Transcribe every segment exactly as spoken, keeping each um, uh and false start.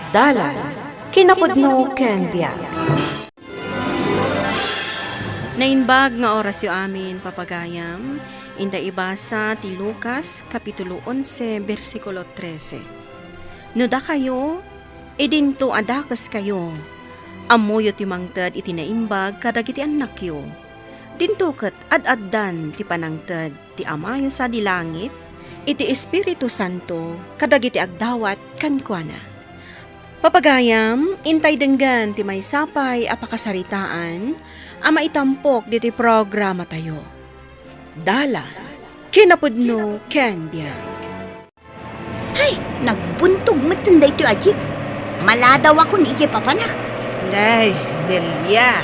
Dalan, kinapudno ken biag. Naimbag nga orasyo amin, papagayam, inta ibasa ti Lucas, Kapitulo onse, bersikulo trese. No dakayo, idinto a dakeskayo, ammoyo ti mangted iti naimbag kadagiti annakyo. Dinto ket ad-addan ti panangted ti Amayo sadi langit iti Espiritu Santo kadagiti agdawat kenkuana. Papagayam, intay denggen ti maysa pay a pakasaritaan a maitampok ditoy programatayo. Dalan, kinapudno ken biag. Hay, nagbuntog metten daytoy a jeep. Maladawakon idiay papanak. Nay, Nelia.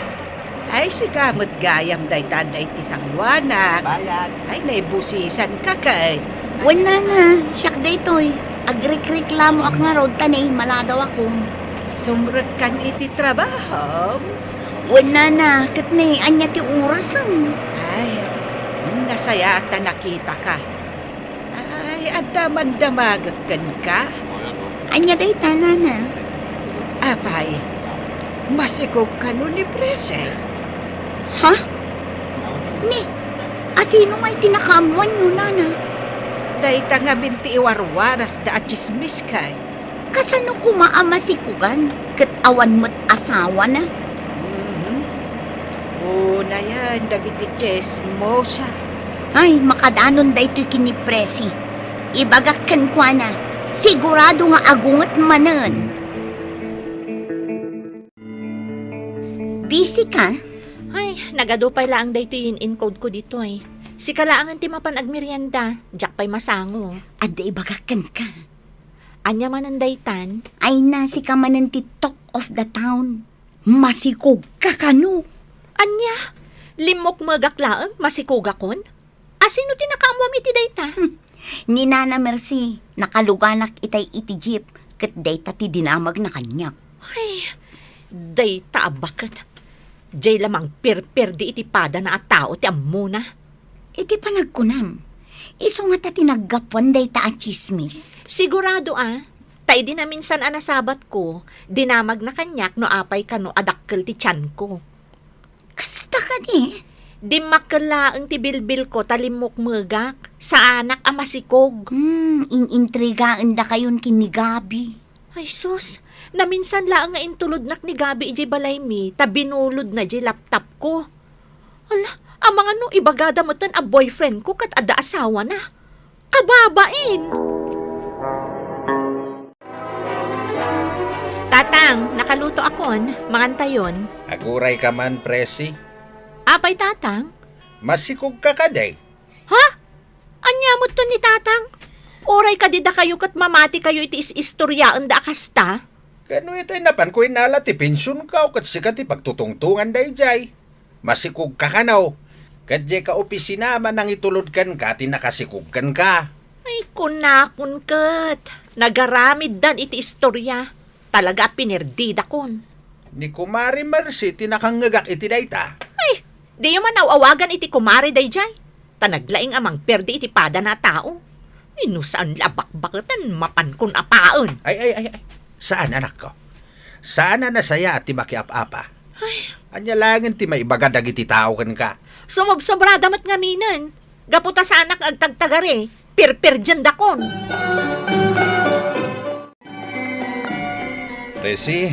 Ay, sika met gayam dayta iti sanguanak. Ay, naibusisanka ket. Wen, nana, siak daytoy. Agrikreklamoak ngarud ta nay, maladawakon. Sumrekkan iti trabahom? Wen, nana, ket nay, ania ti orasen? Ay, nasayaat a nakitaka. Ay, adda mandamagek kenka? Ania dayta, nana? Apay, masikog kano ni Presi? Ha? Ni, asino ngay ti nakaammoanyo, nana? Dayta ngamin ti iwarwarasda a tsismis ken. Kasano koma a masikogan ket awan met asawana? Mhm. Unayen dagiti tsismosa. Ay, makadanon daytoy ken ni Presi. Ibagak kenkuana, sigurado nga agunget manen. Busy ka? Ay, nagadu pay laeng daytoy in-encode ko ditoy. Sika laengen ti mapan agmerienda, diak pay masango. Adda ibagak kenka. Ania manen daytan? Ay na, sika manen ti talk of the town. Masikogka kano? Ania? Limmukmegak laeng, masikogakon? Asino ti nakaammoam iti dayta? Hmm. Ni Nana Mercy, nakaluganak itay iti jeep, ket dayta ti dinamagna kaniak. Ay, dayta a baket. Diay la mangperperdi iti padana a tao ti ammona. Iti panagkunam, isu ngata ti naggapuan dayta a tsismis. Sigurado a, ta idi naminsan a nasabatko, dinamagna kaniak no apay kano a dakkel ti tianko. Kasta kadi? Dimmakkel laeng ti bilbilko ta limmukmegak, saanak a masikog. Hmm, in-intrigaendakayon ken ni Gabi. Ay sus, naminsan laeng nga intulodnak ni Gabi idiay balaymi ta binulodna diay laptopko. Ala, amangan no ibagada metten a boyfriendko ket adda asawana. Kababain! Tatang, nakalutoakon, mangantayon. Agurayka man, Presi. Apay, Tatang? Masikogka kadi? Ha? Ania metten ni Tatang? Uray kadi dakayo ket mamatikayo iti is-istoriaenda a kasta? Kano itay napanko inala ti pensionko ket sika ti pagtutungtongan daydiay? Masikogka kano? Ket diay ka opisina man nangitulod kenka ti nakasikog kenka. Ay, kunakon ket, nagaramiddan iti istoria. Talaga a pinerdidakon. Ni Kumare Mercy ti nakangngegak iti dayta. Ay, diyo man aw-awagan iti kumare daydiay. Ta naglaing a mangperdi iti padana a tao. Ay, no saan la a bakbaketen, mapankon a paen. Ay, ay, ay, ay. Saan, anakko. Saan a nasayaat ti makiap-apa. Ay. Ania laengen ti maibaga dagiti tao kenka? Sumobsobrada met ngaminen. Gapu ta saanak nga agtagtagari, pirpirdiandakon. Presi,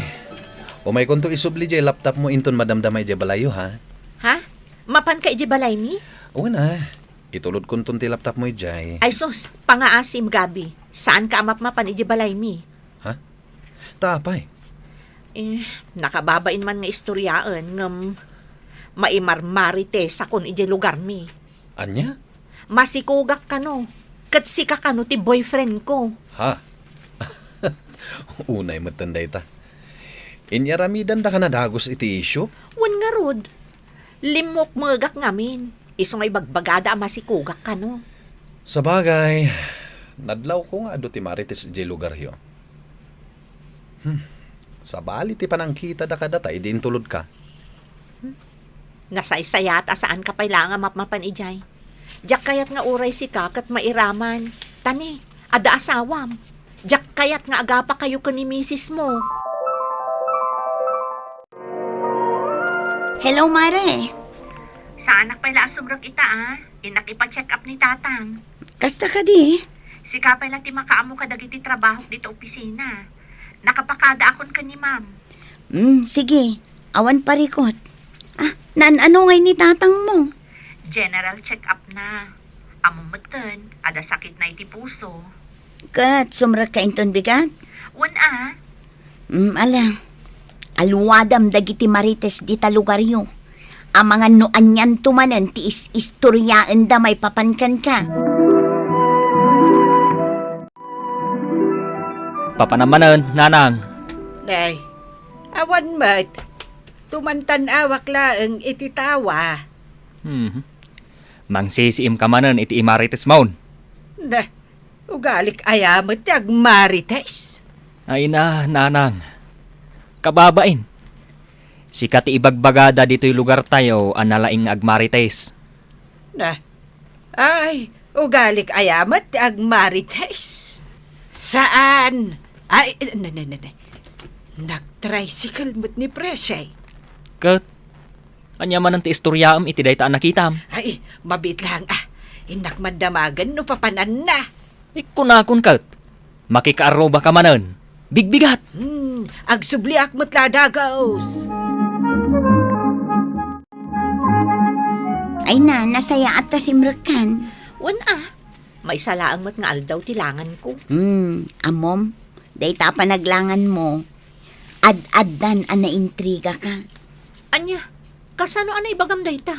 umaykonto isubli diay laptopmo inton madamdama idiay balayyo, ha? Ha? Mapanka idiay balaymi? Wen a, itulodkonton ti laptopmo idiay. Ay sus, pangaasim, Gabi. Saanka a mapmapan idiay balaymi. Ha? Ta apay? Eh, nakababain man nga istoriaen, ngem maimarmaritesakon idiay lugarmi. Ania? Masikogak kano, ket sika kano ti boyfriendko. Ha? Unay metten dayta. Inyaramidandaka na dagus iti isyu? Wen ngarud, limmukmegak ngamin, isu nga ibagbagada a masikogak kano. Sabagay, nadlawko nga adu ti Marites idiay lugaryo. Hmm. Sabali ti panangkitada kadata idi intulodka. Hmm. Nasaysayaat a saanka pay laeng a mapmapan idiay. Diak kayat nga uray sika ket mairaman. Ta ni, adda asawam. Diak kayat nga agapakayo ken ni misis mo. Hello, Mare. Saanak pay la a sumrek ita, a. Innak ipa-check up ni Tatang. Kasta kadi? Sika pay la ti makaammo kadagiti trabahok dita opisina. Nakapakadaakon ken ni Ma'am. Hmm, sige. Awan parikot. Ah, naan-ano ngay ni Tatang mo? General check-up na. Ammom metten, adda sakit na iti puso. Ket sumrekka inton bigat? Wen a. Hmm, ala. Aluadam dagiti marites dita lugaryo. Amangan no anianto manen ti is-istoriaenda maipapan kenka. Papanam manen, Nanang. Nay, awan met. Tumantan-awak laeng iti tawa. Hmm. Mangsisiimka manen iti imarites mon. Nah, ugalik aya met ti agmarites? Ay na, Nanang. Kababain. Sika ti ibagbagada ditoy lugartayo a nalaing nga agmarites. Nah, ay, ugalik aya met ti agmarites? Saan? Ay, ne, ne, ne, ne. Nag-tricycle met ni Prese. Ket, ania manen ti istoriaem iti dayta a nakitam? Ay, mabiit laeng a. Innak mandamagen no papananna. Ikkunakon ket, makikaarrubaka manen. Bigbigat! Hmm, agsubliak met la dagus. Ay na, nasayaat ta simrekkan. Wen a, maysa laeng met nga aldaw ti langanko. Hmm, ammom, dayta a panaglanganmo, ad-addan a naintrigaka. Ania, kasano a naibagam dayta?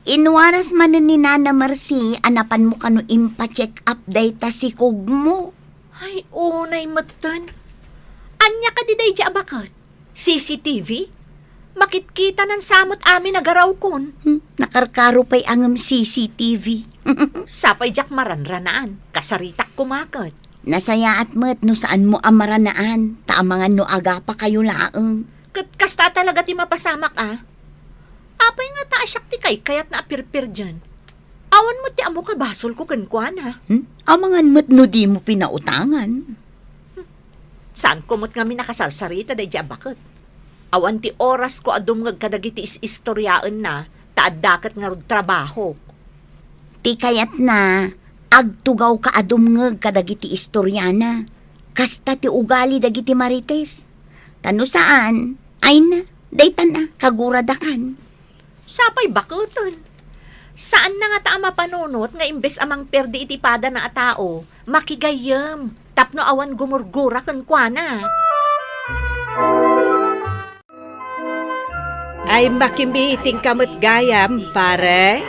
Inwaras manen ni Nana Mercy a napanmo kano impa-check up dayta sikogmo. Ay, unay metten. Ania kadi daydi a baket? C C T V? Makitkitanan sa met amin a garawkon. Hmm, nakarkaro pay a ngem C C T V. Sapay diak maranranaan, kasaritak koma ket. Nasayaat met no saanmo a maranaan, ta amangan no agapakayo laeng. Ket kasta talaga ti mapasamak a. Apay ngata a siak ti kaykayatna a pirpirdian? Awan met ti ammo kabasolko kenkuana. Hmm? Amangan met no dimo pinautangan. Saanko met ngamin a kasarsarita daydi a baket. Awan ti orasko a dumngeg kadagiti is-istoriaenna, ta adda ket ngarud trabahok. Ti kayatna, agtugawka a dumngeg kadagiti istoriana. Kasta ti ugali dagiti marites. Ta no saan, ay na, daytan a, kaguradakan. Sapay baketen. Saanna ngata a mapanunot nga imbes a mangperdi iti padana a tao, makigayyem tapno awan gumurgura kenkuana. Ay, makimitingka met gayam, pare?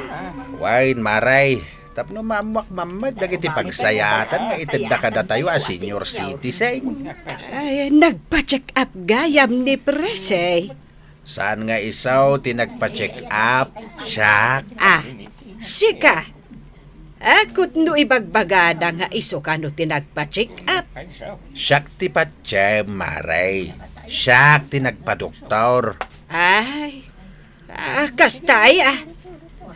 Wen, Maray, tapno maammoak mammed dagiti pagsayaatan nga itedda kadatayo a senior citizen. Ay, nagpa-check up gayam ni Prese. Saan nga isu ti nagpa-check up, siak? Ah, sika. Ket no ibagbagada nga isu kano ti nagpa-check up? Siak ti patiem, Maray. Siak ti nagpadoktor. Ay, ah, kasta aya.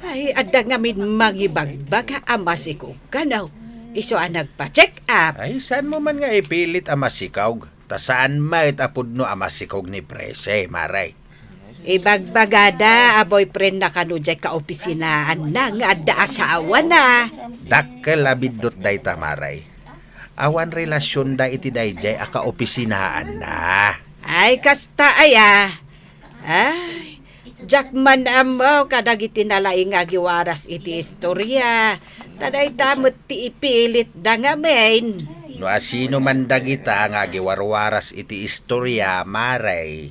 Ay, adda ngamin mangibagbaga a masikog kano. Isu a nagpa-check up. Ay, saanmo man nga ipilit a masikog? Ta saan met a pudno a masikog ni Prese, Maray. Ibagbagada a boyfriendna kano diay kaopisinaanna nga adda asawana. Dakkel a biddut dayta, Maray. Awan relasionda iti daydiay a kaopisinaanna. Ay, kasta aya. Ay, diak man ammo kadagiti nalaing nga agiwaras iti istoria. Ta dayta met ti ipilitda ngamin. No asino man dagita nga agiwarwaras iti istoria, Maray,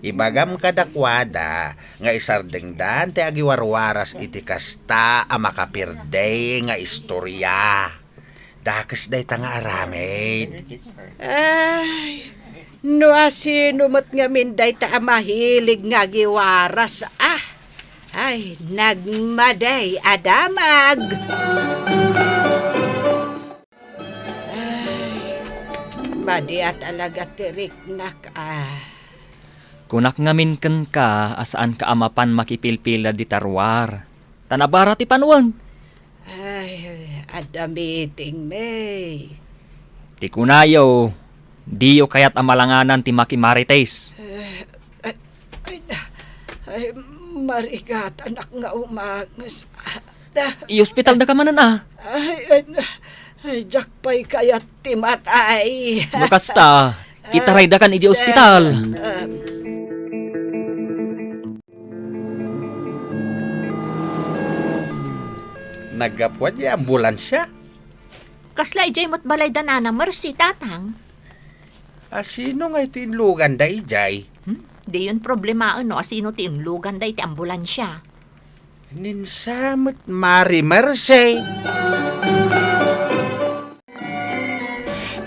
ibagam kadakuada nga isardengdan ti agiwarwaras iti kasta a makapirdey nga istoria. Dakes dayta nga aramid. Ay, no asino met ngamin dayta a mahilig nga agiwaras, ah. Ay, nagmaday a damag. Ay, madi a talaga ti riknak, ah. Kunak ngamin kenka a saanka a mapan makipilpila dita ruar. Ta nabara ti panuen. Ay, adda meeting, May. Ti kunayo, diyo kayat a malanganan ti makimarites. Eh, ay, ay, ay, marigat, anak nga umanges. Iospitalda ka manen a. Ay, ay, ay, diak pay kayat ti matay. No kasta, itarayda kan idiay ospital. Naggapu diay ambulansia? Kasla idiay met balay da Nana Mercy, Tatang. A, sino ngay ti inluganda idiay? Hmm? Diyon problemaen no asino ti inluganda iti ambulansia. Ninsa met Mari Mercy.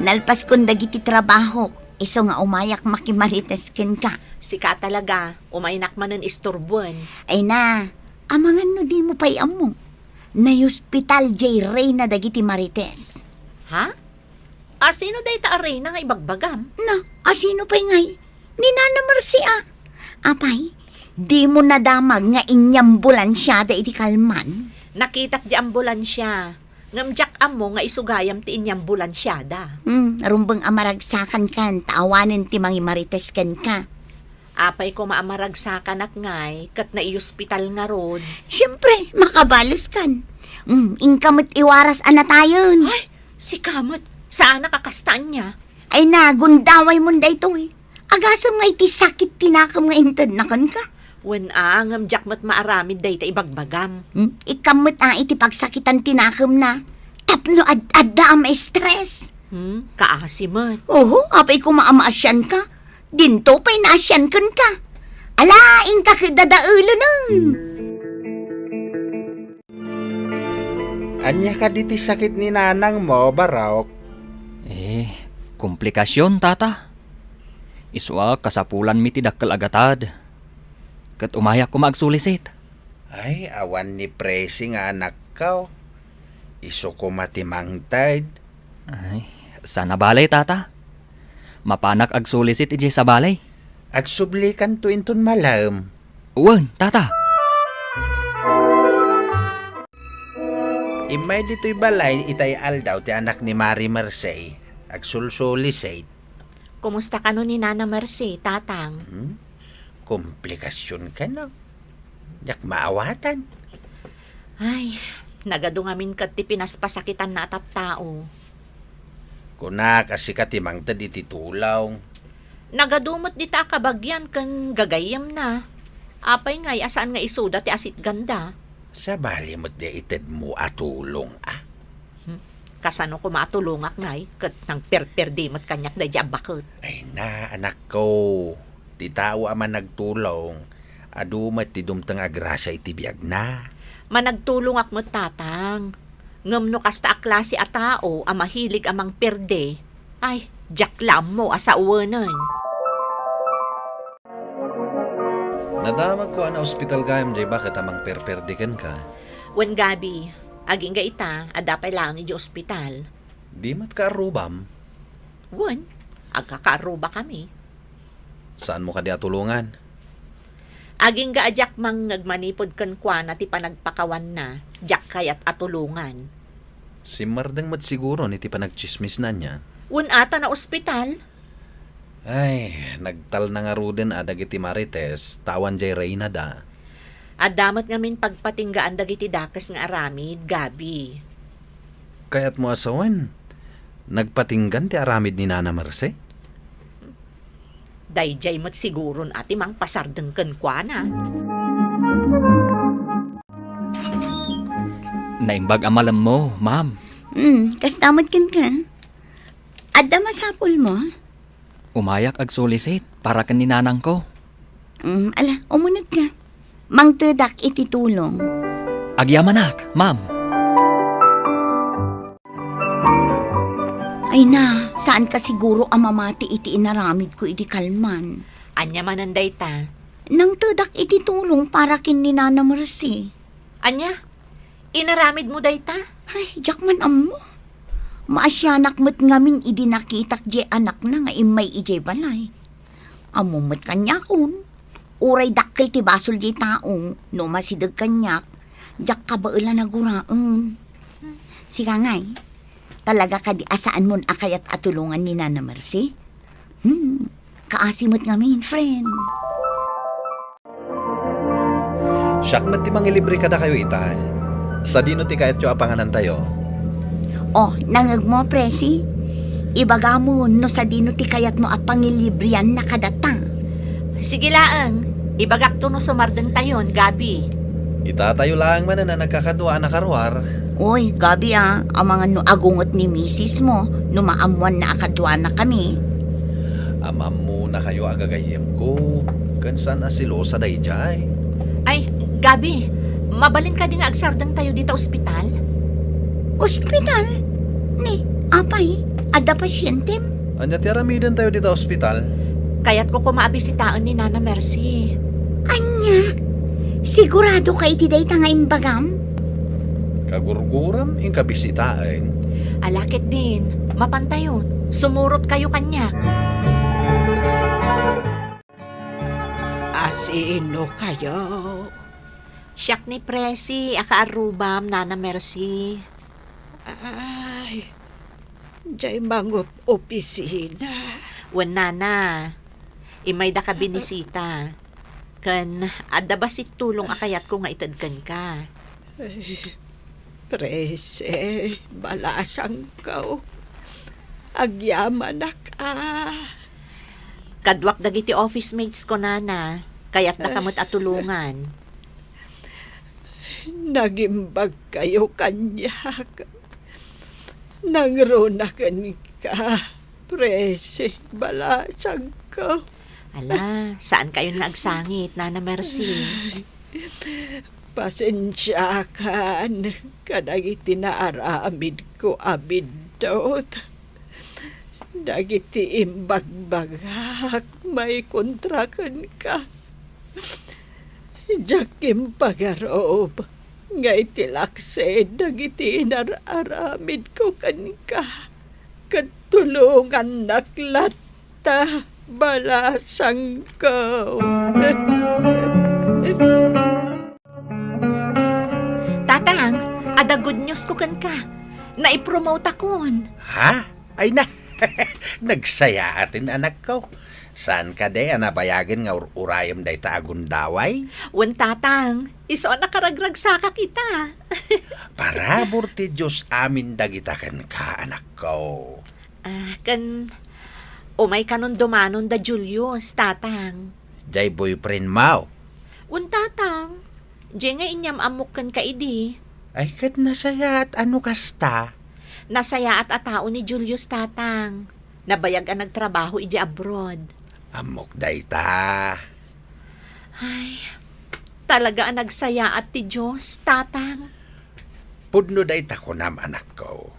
Nalpaskon dagiti trabahok, isu nga umayak makimarites kenka. Sika talaga, umaynak manen isturbuen. Ay na, amangan no dimo pay ammo. Nayospital diay reyna dagiti marites. Ha? Asino dayta a reyna nga ibagbagam? Na, asino pay ngay? Ni Nana Mercy a. Apay, dimo nadamag nga inyambulansiada iti kalman? Nakitak diay ambulansia. Ngem diak ammo nga isu gayam ti inyambulansiada. Hmm, rumbeng a maragsakan kan, ta awanen ti mangimarites kenka. Apay koma a maragsakanak ngay, ket naiospital ngarud? Siempre, makabales kan. Hmm, inka met iwaras a natayen. Ay, sika met, saanak a kasta ania? Ay na, gundaway mon daytoy. Agasem nga iti sakit ti nakem nga intedna kenka. Wen a, ngem diak met maaramid dayta ibagbagam. Hmm? Ikam met a iti pagsakitan ti nakemna. Tapno ad-adda a ma-stress. Hmm? Kaasi met. Oho, apay koma a maasianka. Dinto pay naasian kenka. Ala, inka ket dadaelenen. Ania kadi ti sakit ni nanangmo, Barok? Eh, komplikasyon, Tata. Isu a kasapulanmi ti dakkel a gatad. Ket umayak koma agsulisit. Ay, awan ni Presi nga anakko. Isu koma ti mangted. Ay, saan a bale, Tata. Mapanak agsulisit idiay sabali. Agsublikanto inton malem. Wen, Tata. Immay ditoy balay itay aldaw ti anak ni Mari Merced. Agsulsulisit. Kumusta kano ni Nana Mercy, Tatang? Hmm? Komplikasyon kano? Diak maawatan. Ay, nagadu ngamin ket ti pinaspasakitanna a tattao. Kunak a sika ti mangted iti tulong. Nagadu met dita a kabagian ken gagayyemna. Apay ngay a saan nga isuda ti asitganda? Sabali met diay itedmo a tulong, a? Hmm? Kasano koma a tulongak ngay, ket nangperperdi met kaniak daydiay a baket? Ay na, anakko, ti tao a managtulong, adu met ti dumteng a grasia iti biagna. Managtulongak met, Tatang. Ngem no kasta a klase a tao a mahilig a mangperde, ay, diak la ammo a saoenen. Nadamagko a naospital gayam diay baket a mangperperdi kenka. Wen, Gabi, agingga ita, adda pay laeng idiay ospital. Di met kaarrubam? Wen, agkakaarrubakami. Saanmo kadi a tulongan? Agingga a diak mangngeg manipud kenkuana ti panagpakawanna, diak kayat a tulongan. Simmardeng met siguron iti panagtsismisna ania? Wen a ta naospital? Ay, nagtalna ngaruden a dagiti marites, ta awan diay reynada. Adda met ngamin pagpatinggaan dagiti dakes nga aramid, Gabi. Kayatmo a sawen, nagpatinggan ti aramid ni Nana Mercy? Daydiay met siguron a ti mangpasardeng kenkuana. Naimbag a malemmo, ma'am. Hmm, kasta met kenka. Adda masapulmo? Umayak agsulisit para ken ni nanangko. Hmm, ala, umunegka. Mangtedak iti tulong. Agyamanak, ma'am. Ay na, saanka siguro a mamati iti inaramidko idi kalman. Ania manen dayta? Nangtedak iti tulong para ken ni Nana Mercy. Ania? Inaramidmo dayta? Ay, diak man ammo. Maasianak met ngamin idi nakitak diay anakna nga immay idiay balay. Ammom met kaniakon. Uray dakkel ti basol diay tao, no masideg kaniak, diak kabaelan a guraen. Sika ngay, Talaga kadi a saanmon a kayat a tulongan ni Nana Mercy? Hmm, kaasi met ngamin, friend. Siak met ti mangilibre kadakayo ita. Sadino ti kayatyo a panganantayo? Oh, nangngegmo, Presi? Ibagamo no sadino ti kayatmo a pangilibrianna kadata. Sige laeng, ibagakto no sumardengtayon, Gabi. Itatayo laeng manen a nagkakadua a nakaruar. Uy, Gabi a, amangan no agunget ni misismo no maammoanna a kaduanakami. Am-ammonakayo a gagayyemko, ken saan a selosa daydiay. Ay, Gabi, mabalin kadi nga agsardengtayo dita ospital? Ospital? Ni, apay, adda pasientem? Ania ti aramidentayo dita ospital? Kayatko koma a bisitaen ni Nana Mercy. Ania? Sigurado ka iti dayta nga imbagam? Kagurguram, inka bisitaen. Ala ketdin, mapantayon, sumurotkayo kaniak. A sino kayo? Siak ni Presi a kaarrubam, Nana Mercy. Ay, jay mangup-opisina. Wen, Nana. Immaydaka binisita. Ken adda bassit tulong a kayatko nga ited kenka. Ay, Presi, balasangko. Agyamanak a. Kaduak dagiti office mates ko, Nana. Kayatdaka met a tulongan. Nagimbagkayo kaniak. Nangruna kenka, Presi, balasangko. Ala, saankayon nga agsangit, Nana Mercy. Pasensiakan kadagiti naaramidko a biddut. Dagiti imbagbagak maikontra kenka. Diak impagarup nga itilaksid dagiti inar-aramidko kenka, ket tulongannak latta, balasangko. Tatang, adda good news ko kenka. Naipromote akon. Ha? Ay na, nagsayaaten, anakko. Saan kadi a nabayagen nga ur-urayem dayta a gundaway? Wen, Tatang, isu a nakaragragsakak ita. Parabur ti Dios amin dagita kenka, anakko. Ah, ken umay kanon dumanon da Julius, Tatang. Jay boyfriend mo? Wen, Tatang. Jay nga inyam-ammok kenka idi. Ay, ket nasayaat a no kasta. Nasayaat a tao ni Julius, Tatang. Nabayag a nagtrabaho idi abroad. Ammok dayta. Ay, talaga a nagsayaat ti Dios, Tatang. Pudno dayta kunam, anakko.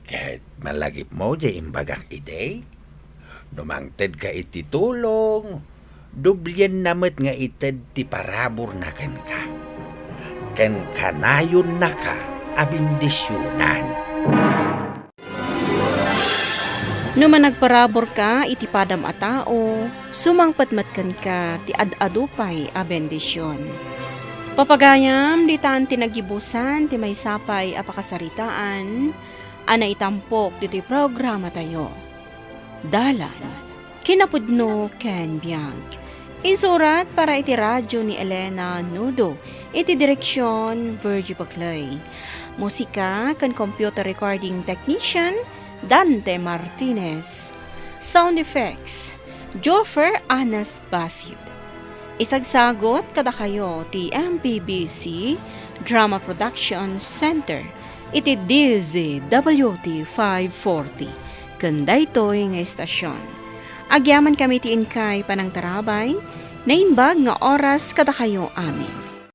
Ket malagipmo jay imbagak idi? No mangtedka iti tulong, doblienna met nga ited ti paraburna kenka, ken kanayonnaka a bendisionan. No managparaburka iti padam a tao, sumangpet met kenka ti ad-adu pay a bendision. Papagayam, ditan ti nagibusan ti maysa pay a pakasaritaan a naitampok ditoy programatayo. Dalan, kinapudno ken biag. Insurat para iti radyo ni Elena Nudo, iti direksion, Virgie Baclay. Musika ken computer recording technician, Dante Martinez. Sound effects, Joffer Anas Basit. Isagsagot kadakayo ti M P B C Drama Production Center iti D Z W T five forty ken daytoy nga estasion. Agyamankami ti inkay panangtarabay, naimbag nga oras kadakayo amin.